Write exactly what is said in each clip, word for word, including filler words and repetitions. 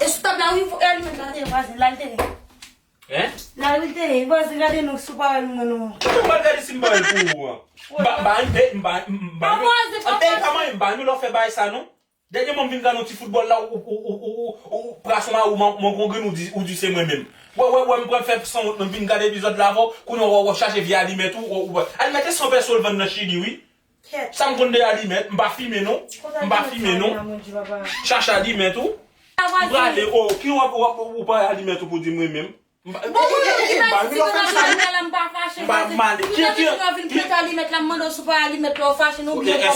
Stop la, wi, e alimèt la te ye, vwazen, la l te ye. Hein? La, wi, l te ye, vwazen, gade nou, si w pa wè l, mwen, non. Mwen gade si m pa wè l pou ou an. M pa, m pa, m pa, m pa, m pa, m pa nou lè w fè bagay sa, non. Dènye mwa m vin gade yon ti foutbòl la, ou, ou, ou pran son mari, ou man, man gongren, ou di, ou di se mwen menm. Wè, wè, wè, m pran fè sanwont, m vin gade epizòd la avè w, kounye a w, w chache vye alimèt ou, w, w, alimèt e san pèso l vann nan Chili, wi. Sa m konn de alimèt, m pa fimen non. M pa fimen non. Chache alimèt ou. M prale, oh, ki w ap, w ap, ou pa alimèt ou pou di mwen menm. M pa, m pa, m pa fè sa. M pa mal. Ki, ki, ki, èske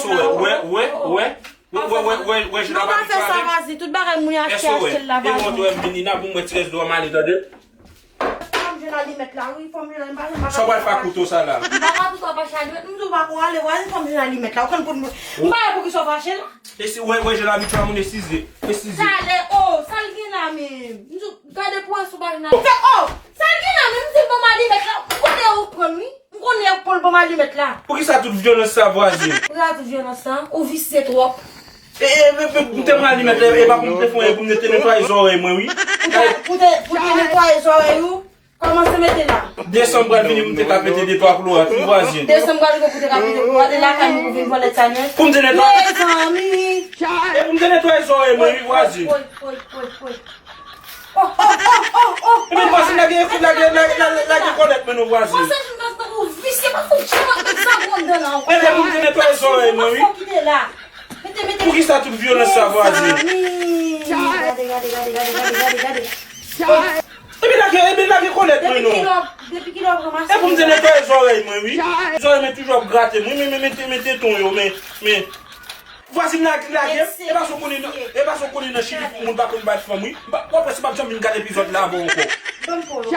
w wè, wè, wè, wè, wè, wè, wè, wè, wè, jan l ap abitye avè m? Èske w wè? E mwen tou, m vin, Nina, pou m wè ti rès dwa m ale, tande. Fò m jwenn alimèt la, wi, fò m jwenn, m pa, m pa. Sa w pral fè ak kouto sa la? M pa ka tout sa pa chache alimèt, m di w pa ko ale, vwazen, fò m jwenn alimèt la. Ou konn pou m, m pa wè poukisa w fache la. E si, wè, wè, jan l abitye a, moun e size. E size. Talè, oh, sa l gen la menm? M di w, gade pou wè si w pa jwenn alimèt. Oh, sa l gen la menm? M di l ban m alimèt la. M konnen ou pran l, wi. M konnen ou pran l ban m alimèt la. Poukisa tout vyolans sa, vwazen? Poukisa tout vyolans sa? Ou visye twòp. E, e, e, e, m te pran alimèt la, e pa pou m te fè yon, e pou m te netwaye zòrèy mwen, wi. Ou te, ou te, ou te netwaye zòrèy ou? Kòmanse mete la. Desanm pral vini pou m te ka pete de twa klowat, wi, vwazen. Desanm pral vini pou te ka pete, gade lakay nou pou vin vòlè ti alimèt. Pou m te netwaye. Mezanmi. E pou m te netwaye zòrèy mwen, wi, vwazen. Woy, woy, woy, woy. Oh, oh, oh, oh, oh. Ebyen, vwazen, lage, lage, lage, lage, lage kòlèt mwen non, vwazen. Vwazen, jan m ta tankou visye, pa fout janm ap met sa gwo anndan nan. Ebyen, pou m te netwaye zòrèy mwen, wi. Fò kite la. Mete, mete. Poukisa tout vyolans sa, vwazen? Mezanmi. Gade, gade, gade. Ebyen, lage, ebyen, lage kòlèt mwen non. Depi kilè, depi kilè w ranmase? E pou m te netwaye zòrèy mwen, wi. Zòrèy mwen toujou ap grate m, wi, men, men, men, men, men, teton yo, men, men. Vwazen, lage, lage. E pa sa w konnen nan, e pa sa w konnen nan Chili, moun pa konn bat fanm, wi. M pa, w ap wè si m ap janm vin gade epizòd la avè w ankò. Ban m po yo.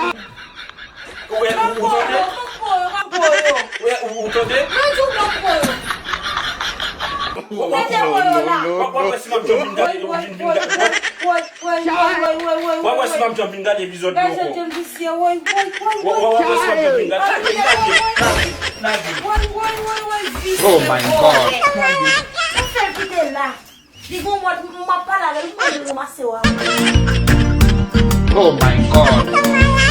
Ou wè, ou, ou tande? Ban m po yo, ban m po yo, ban m po yo. Ou wè, ou, ou tande? Mwen di w ban m po yo. Mete po yo la. W ap, w ap wè si m ap janm vin gade, vin, vin gade. Woy, woy, woy, woy, woy, woy, woy. W ap wè si m ap janm vin gade epizòd yo ankò. Gade jan l visye, woy, woy, woy, woy. W ap, w ap wè si m ap janm vin gade. Lage, lage, lage, lage. Woy, woy, woy, woy, visye. Oh my God. Ou fè l kite la. Li gon mòd, m ap pale avè l, m mande l ranmase w a. Oh my God.